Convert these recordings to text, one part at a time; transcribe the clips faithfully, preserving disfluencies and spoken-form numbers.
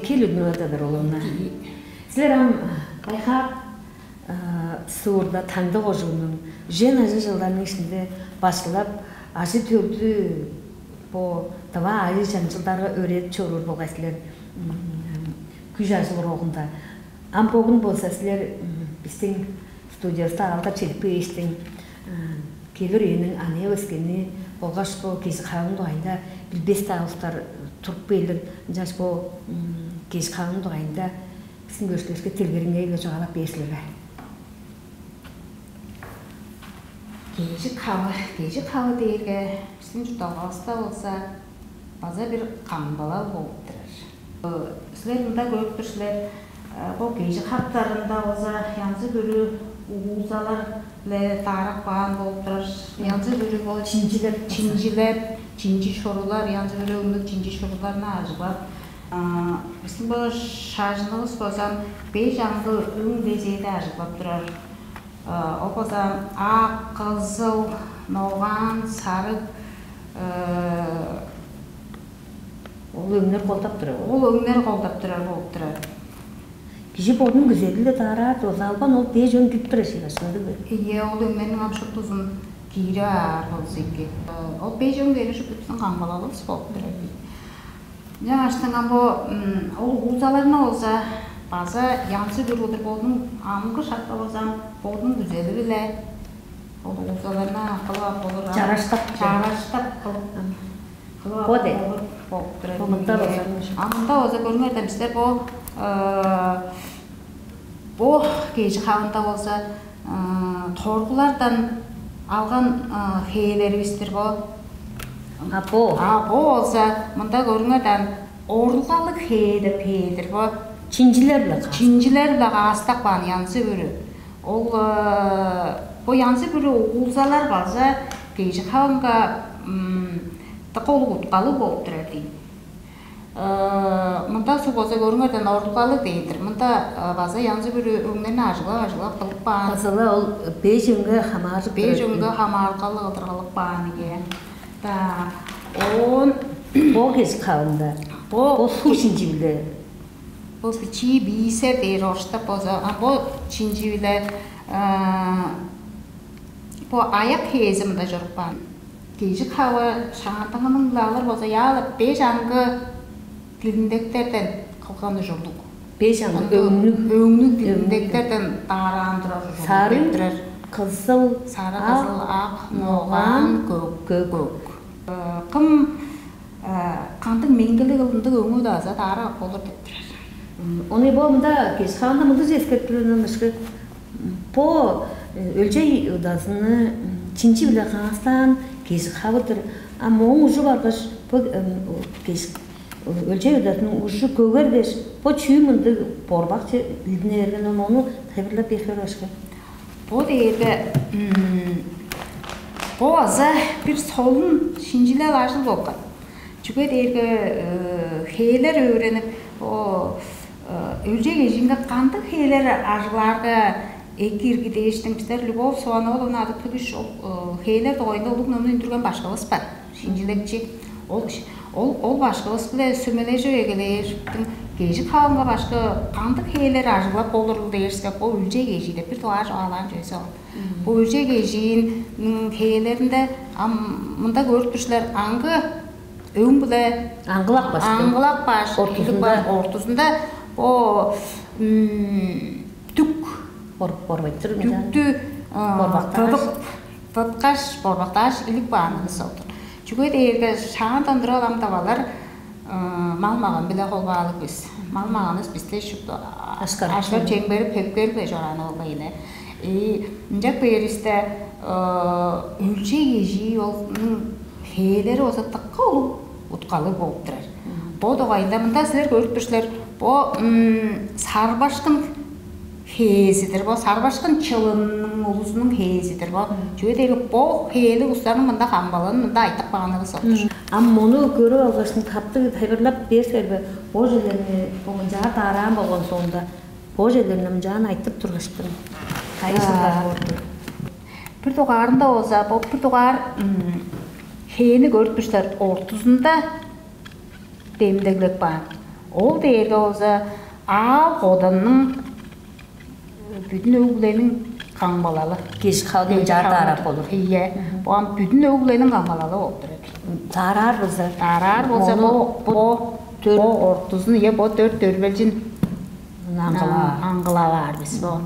Кел, Людмила Тодоровна. Силер ам байхаап суурда таңды кожуунуң үжен ажы жылдарның ишинде башкылап, ажы-төлдү бо дыва айы чаңчылдарга өөредип чоруур болгай силер, күш ажыл уругунда. Ам богун болза силер бистиң студиявыста аалга чедип кээштиң, келир үениң аныяк өскени болгаш бо кежик хавының дугайында билбес-даа улустар туруп кээр. Ынчаш бо кежик хавының дугайында бистиң көрүкчүлеривиске, делгереңгейге чугаалап бээр силер бе? Кежик хавы, кежик хавы дээрге бистиң чуртталгавыста болза база бир камгалал болуп турар. Силер мында көрүп тур силер, бо кежик хаптарында болза янзы-бүрү угулзалар-биле даарап каан болуп турар. Янзы-бүрү бо чинчилеп, чинчилеп, чинчи шурулар, янзы-бүрү өңнүг чинчи шуруларны ажыглап, бистиң бо шажынывыс болза беш аңгы өң дезээде ажыглап турар. Ол болза ак, кызыл, ногаан, сарыг, ол өңнер колдап турар. Ол өңнер колдап турар болуп турар. Кижи бодунуң күзели-биле даараар болза, албан ол беш өң кирип турар шыйгаш, ындыг бе? Ийе, ол өңнерниң ам шуптузун киирип аар болза эки. Ол беш өң дээрге шуптузун камгалалывыс болуп турар. Ынчангаштың ам бо ол угулзаларны болза база янзы-бүрү кылдыр бодунуң амгы шакта болза бодунуң күзели-биле ол угулзаларны кылып ап болур. Чараштап, чараштап кылып, кылып ап болур болуп турар. Бо мында болза, а мында болза көрүңер даан, бистер бо бо кежик хавында болза торгулардан алган хээлеривис-тир бо. А бо? А бо болза мында көрүңер даан, орулгалыг хээ деп хээ-дир бо. Чинчилер-биле каастап. Чинчилер-биле каастап каан янзы-бүрү. Ол бо янзы-бүрү угулзалар база кежик хавынга дыка улуг уткалыг болуп турар дийин. Мында суг болза көрүңер даан, орулгалыг дээр-дир. Мында база янзы-бүрү өңнерни ажыглап-ажыглап кылып каан. База-ла ол беш өңге хамааржып турар. Беш өңге хамаарылгалыг кылдыр кылып каан ийе. Да, оон бо кежик хавында бо суг чинчи-биле, бо бичии бисер дээр орустап болза, а бо чинчи-биле бо аяк хээзи мында чоруп каан. Кежик хавы шаандагының-биле алыр болза, яала беш аңгы дилиндектерден кылган ужурлуг. Беш аңгы өңнүг. Өңнүг дилиндектерден даараан турар ужурлуг. Сарыг, кызыл, сарыг, кызыл, ак, ногаан, көк, көк. Кым кандыг меңгелиг ындыг өңү-даа база даарап ап болур деп турар. Ону бо мында кежик хавында мындыг эскертип турар ышкажыл. Бо өлчей удазының чинчи-биле каастаан кежик хавы-дыр. А мооң ужу баргаш, бо кежик, өлчей удазының ужу көгерген дээш, бо чүү мындыг борбак че илдине берген, ону тайылбырлап бээр силер бе, ышкажыл? Бо дээрге бо база бир солун шинчилел ажыл болган. Чүге дээрге хээлер өөренип, о, өлчей кежиинге кандыг хээлер ажыглаарга эки ирги дээштиң, бистер Любовь Суван-ооловна Адык-Түгүш ол хээлер дугайында улуг номну үндүрген башкывыс бар, шинчилекчи. Ол, ол, ол башкывыс-биле сүмележип эгелээштиң, кежик хавынга башкы кандыг хээлер ажыглап болурул дээрге, бо өлчей кежии деп бир дугаар чугаалаан чүвези ол. Бо өлчей кежииниң хээлеринде ам мында көрүп тур силер, аңгы өң-биле аңгылак баш, аңгылак баш, ортузунда, ортузунда бо дүк, борбак, борбак, дүктү борбактааш, тыткаш, борбактааш илип каанывыс ол-дур. Чүге дээрге шаандан тура ам давалар мал-маган-биле холбаалыг бис. Мал-маганывыс бисте шупту ашкарып, чемгерип, хепкерип-ле чораан болгай-ла. Ынчап кээривисте өлчей кежии, ооң хээлери болза дыка улуг уткалыг болуп турар. Бо дугайында мында силер көрүп тур силер, бо сарбашкын хээзи-дир бо, сарбашкын чылының улузунуң хээзи-дир бо. Чүге дээрге бо хээлиг улустарның мында камгалалын мында айтып каанывыс ол-дур. Ам мону көрүп алгаштың, таптыг тайылбырлап бээр силер бе? Бо черлерни бо мынчаар даараан болган соонда, бо черлерни мынчаар айтып тургаштың, кайы чылдар боор-дур? Бир дугаарында болза, бо бир дугаар хээни көрүп тур силер, ортузунда демдеглеп каан. Ол дээрге болза аал коданның, бүдүн өг-бүлениң камгалалы. Кижи халдың чаар даарап болур. Ийе. Бо ам бүдүн өг-бүлениң камгалалы болуп турар. Даараар болза, Даараар болза, бо бо төр- бо ортузун, ийе, бо дөрт дөрбелчин Аңгылаа. Аңгылаар бис бо.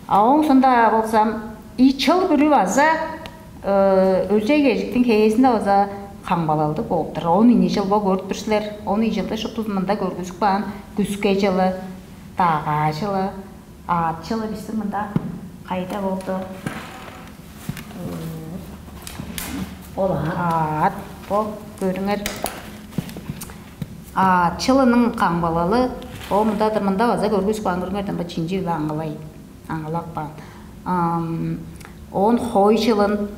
А оң сонда болзам, и чыл бүрү база өлчей кежиктиң хээзинде база камгалалдыг болуп тур. Он ийи чыл бо көрүп тур силер. Он ийи чылда шуптузун мында көргүзүп каан. Күске чылы, дагаа чылы, аът чылы бистиң мында кайда болду? Ол аът. Аът, бо көрүңер. Аът чылының камгалалы, о мындадыр, мында база көргүзүп каан, көрүңер даан, бо чинчи-биле аңгылай, аңгылап каан. Ам, оон хой чылын,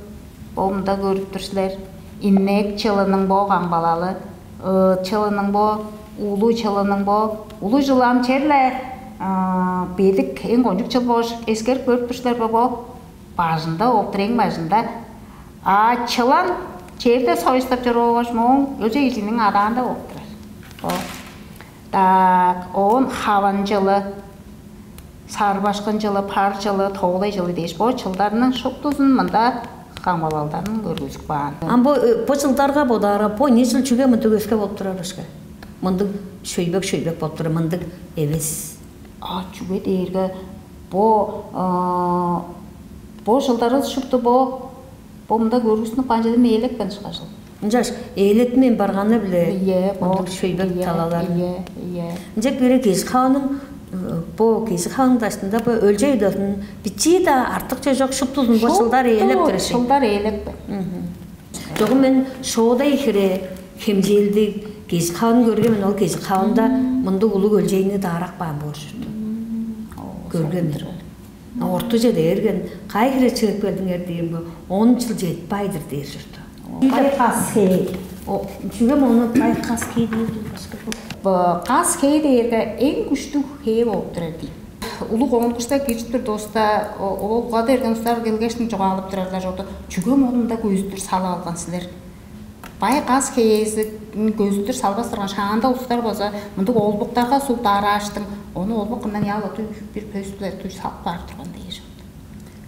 о мында көрүп тур силер. Инек чылының бо камгалалы, ыыт чылының бо, улу чылының бо. Улу чыл ам черле, а, бедик, эң кончуг чыл болгаш эскерип көрүп тур силер бо, бо бажында, оптур эң бажында. А чылан черде союстап чоруур болгаш, мооң өлчей кижиниң адаанда болуп турар. О. Так, оон хаван чылы, сарбашкын чылы, пар чылы, тоолай чылы дээш, бо чылдарның шуптузун мында камгалалдан көргүзүп каан. Ам бо, э, бо чылдарга бодаарга, бо не чыл чүге мындыг өске болуп турар башка? Мындыг шөйбек-шөйбек болуп турар, мындыг эвес. А чүге дээрге бо, а, бо чылдарывыс шупту бо, бо мында көргүзүнүп каан чедим ээлепкен ышкажыл. Ынчаш ээлетмен барганы-биле Ийе, бо мындыг шөйбек ийе, талалар. Ийе, ийе. Ынча бир кижи хавының, э, бо кижи хавының даштында бо өлчей ыдазын бичии-даа артык чожок шуптузун бо чылдар ээлеп тур эши. Чылдар ээлепкен. Чогум мен шоодай хире хемчээлдиг кижи хавын көрген мен, ол кижи хавында мындыг улуг өлчейни даарап каан боор чорду. Көрген мен. Ортуже дээрген, кай хире чыып келдиңер дээн бо, он чыл жетпай-дыр дээр чорду. Бай кас хээ. О, чүге мону бай кас хээ дээр башка? Бо кас хээ дээрге эң күштүг хээ болуп турар дейт. Улуг конкурска кирип тур доста, ол уга берген устар келгештиң чугаалап турарлар чорду. Чүге мону мында көзүттүр салып алган силер? Бай кас хээзин көзүттүр салбас турган шаанда улустар болза, мындыг олбуктарга суг даарааштың, ону олбук кымдан ял отуй бир пөс-биле туй салып каар турган дээр.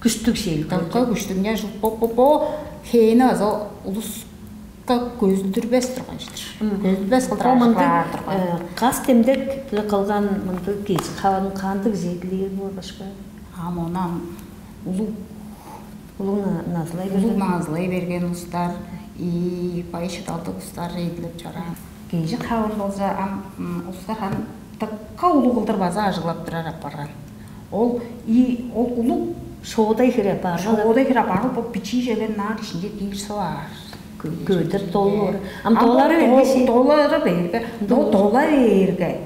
Күштүг шээл. Дыңка күштүг, не жуп бо бо бо хээни база улуска көзүлдүрбес турган чыдыр. Көзүлбес кылдыр Бо мындыг ажыглаар турган. Э, кас демдек биле кылган мындыг кижи хаван кандыг жегилээр боор башка? А монан улуг Улуг назылай улуг берген. Назылай берген улустар, и бай шыдалдыг улустар эдилеп чораан. Кежи хавын болза ам улустар хан дыкка улуг кылдыр база ажыглап турар апарган. Ол и ол улуг Шоодай хире бар. Шоодай хире бар бо бичии желен наар ишинде киир соор. Көдер доллар. Ам доллары бербеши. Доллары берге. Но доллар берге.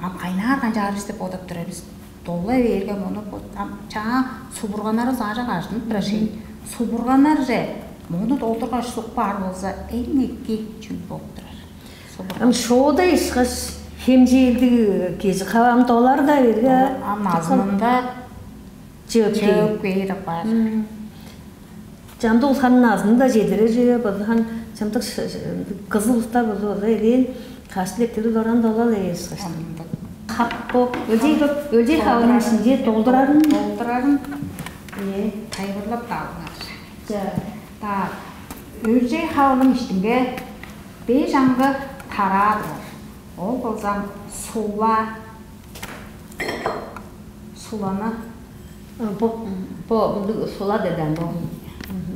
Ам кайнаар канчаар деп бодап турар бис. Доллар берге мону ам чаа субурганнары саажа каждынып турар шей. Субурганнар же мону долдургаш сук бар болза эң эки чүл болуп турар. Ам шоода ышкаш хемчээлдиг кежи хавам долар да берге. Ам назынында Чөөп чөөп кээр бар. Чамдык улханын азын да чедирер чүве база хан чамдык кызыл улустар болза база элээн каш лектери дораан долал эвес каш. Хап бо өлчей өлчей хавының ишинче долдурарын Долдурарын Ие. Тайгырлап каалыңар. Так, өлчей хавының иштинге беш аңгы тараа турар. Ол болзам сула, суланы Бо бо мындыг сула деди ам бо.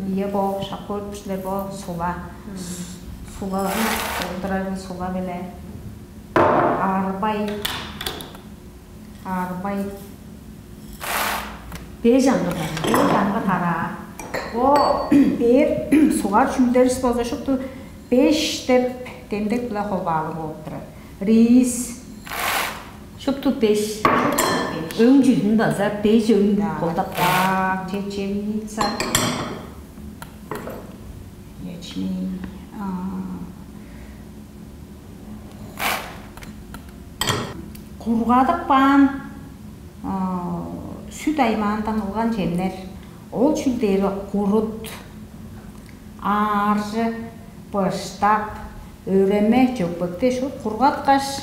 Ие бо шак көрүп силер бо сула. Суланы олдурарын сула беле. Арбай. Арбай. Беш аңгы бар. Беш аңгы тараа. Бо бээр сугар чүүлдерис болза шупту беш деп демдек биле холбаалы болуп турар. Рис. Шупту беш. Өң жүзүн база беш өң колдап каар. Так, чечевица. Ячмень. Кургадып каан сүт аймаандан кылган чемнер. Ол чүл дээри курут, ааржы, быштак, өреме, чөкпекти шуут кургаткаш,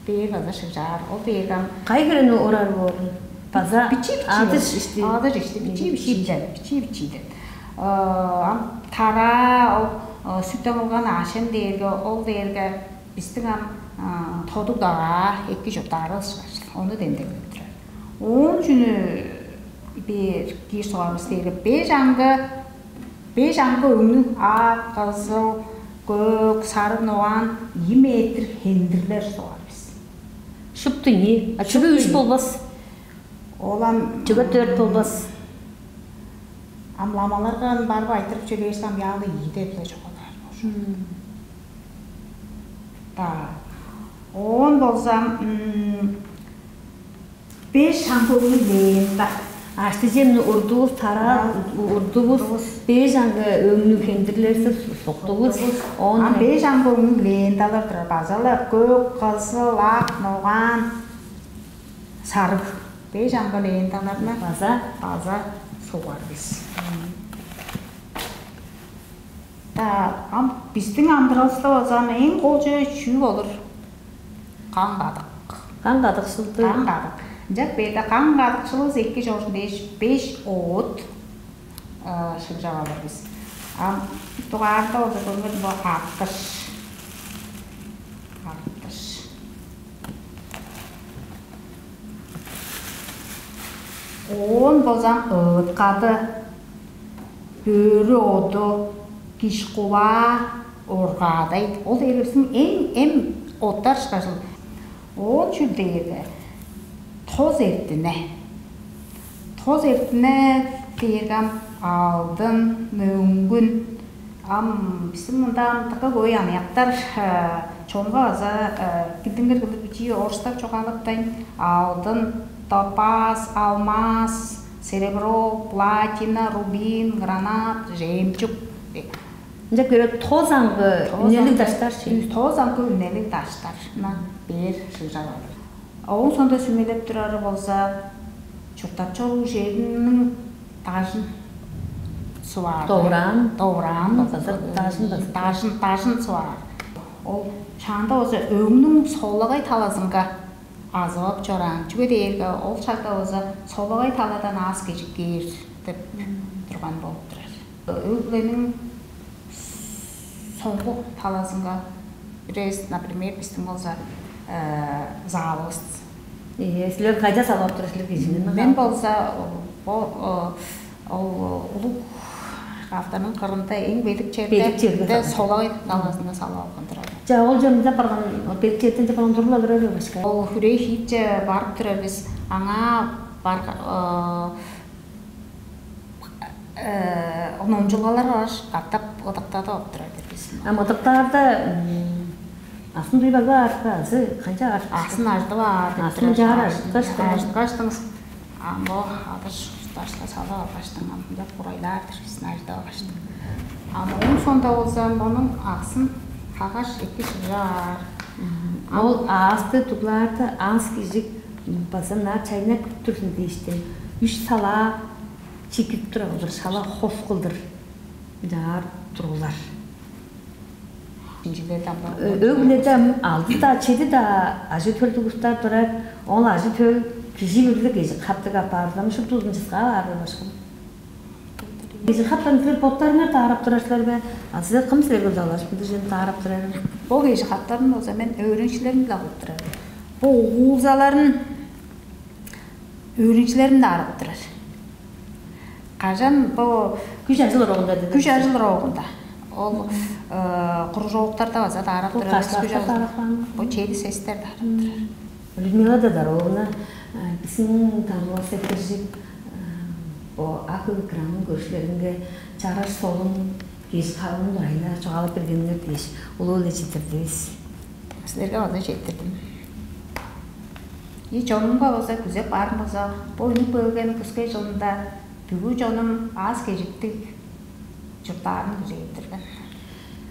Бээр база шыгжаар. Ол бээрге ам кайы хире орар боорун база бичии-бичии адыш ишти. Адыш ишти, бичии-бичии деп, бичии-бичии деп. Ам тараа, ол сүттен кылган аъшым дээрге, ол дээрге бистиң ам тодуг дагаа эки чурттаарывыс ышкажыл. Ону демдеглеп турар. Оон чүнү бээр киир сугаарывыс дээрге, беш аңгы, беш аңгы өңнүг: ак, кызыл, көк, сарыг, нугаан, ийи метр хендирлер сугаарывыс. Шупту ийи. А чүге үш болбас? Ол ам чүге дөрт болбас? Ам ламаларга барып айтырып чүрээш, ам яалы ийи деп-ле чугаалаар болчук. Так. Оон болза, беш аңгы өңнүг лента. Аштыжемни урдувус, тараа урдувус, беш аңгы өңнүг хендирлерси суктувус. Оон ам беш аңгы өңнүг ленталар турар. База-ла көк, кызыл, ак, нугаан, сарыг. Беш аңгы ленталарны база, база сугар бис. Да, ам бистиң амдыралывыста болза, ам эң кол чүве чүү болур? Каң-кадык. Каң-кадыкшылды. Каң-кадык. Ынчап бээрде, каң-кадыкшылывыс эки чорзун дээш, беш оът шыгжап алыр бис. Ам дугаарында болза, көрүңер, бо арткыш. Арткыш. Оон болза ыыткады, бөрү оду, киш кулаа, оргаадай. Ол дээрге бистиң эң эм оттар ышкажыл. Оон чүл дээрге, тос эртине. Тос эртине дээрге ам алдын, мөңгүн. Ам бистиң мында ам дыка хөй аныяктар чонга база билдингир кылдыр бичии орустап чугаалаптайн: алдын, топаз, алмаз, серебро, платина, рубин, гранат, жемчуг. Ынча көөрге, тос аңгы үнелиг даштар чүве. Тос аңгы үнелиг даштарны бээр шыгжап алыр. Ооң соонда сүмелеп турары болза, чурттап чоруур чериниң дажын суваар. Довураан. Довураан. База дажын, дажын, дажын суваар. Ол шаанда болза өңнүң солагай талазынга азып ап чораан. Чүге дээрге ол шагда болза солагай таладан аас-кежик кээр деп турган болуп турар. Өг-бүлениң соңгу талазынга бирээзи, например, бистиң болза залывыс. Ийе, силер кайда салып ап турар силер кижини? Мен болза бо ол улуг автанын кырында, эң бедик черде, бедик черде, солагай талазында салып алган турар. Ча, ол чонунда барган, ол бедик черден барган туруп алыр башка. Ол хүрээ хиитче барып турар бис. Аңаа барга номчулгалар бар, катап ыдыктадып оптура бербесин. А мыдыктаарда асын дуй баглаар азы канча аар? Асын аждып аар деп. Асын чаар ажыткаш. Ажыткаштыңыз. А бо адыр дашка салып алгаштың, ам мында курайлаар-дыр бис, аждып алгаштың. А моон соонда болза, моның аксын каггаш эки шыгжаар. Ол аасты дуглаарда аас кижик база наар чайнап кирип турзун дээштен, үш салаа чикип тура кылдыр, шала хос кылдыр ынчаар тургулар. Шинчилерди ап барган. Өг-бүледе ам алды-даа, чеди-даа ажы-төлдүг улустар турар. Ол ажы-төл кижи бүрүлүг кежик хаттыг апаарылганы шуптузун чыскаап аар бе, башкым? Кежик хаттарын силер боттарыңар даарап турар силер бе? Азы кым силерге удаалажып, мындыг чүвени даарап турар? Бо кежик хаттарын болза мен өөреникчилерим-биле кылып турар. Бо угулзаларын өөреникчилерим даарап турар. Кажан бо күш-ажыл уругунда деди. Күш-ажыл уругунда. Ол кружоктарда база даарап турар. Бо чеди сестер даарап турар. Людмила Дадаровна, биздин Даңгылас эккиржип, бо ак экранның көрүкчүлеринге чараш солун, кижи калын турайна чугаалап бергениңер дээш, улуу-биле четтирдивис. Силерге база четтирдим. И чонумга база күзеп баарым болза, бо үнүп келген күскей чылында бүгү чонум аас-кежиктиг чурттаарын күзээптирген.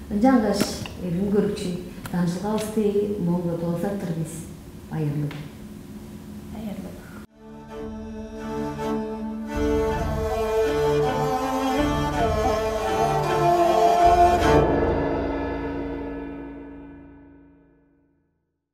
Ынчангаш, эргим көрүкчү, дамчылгавысты моңга доозар-дыр бис. Байырлыг.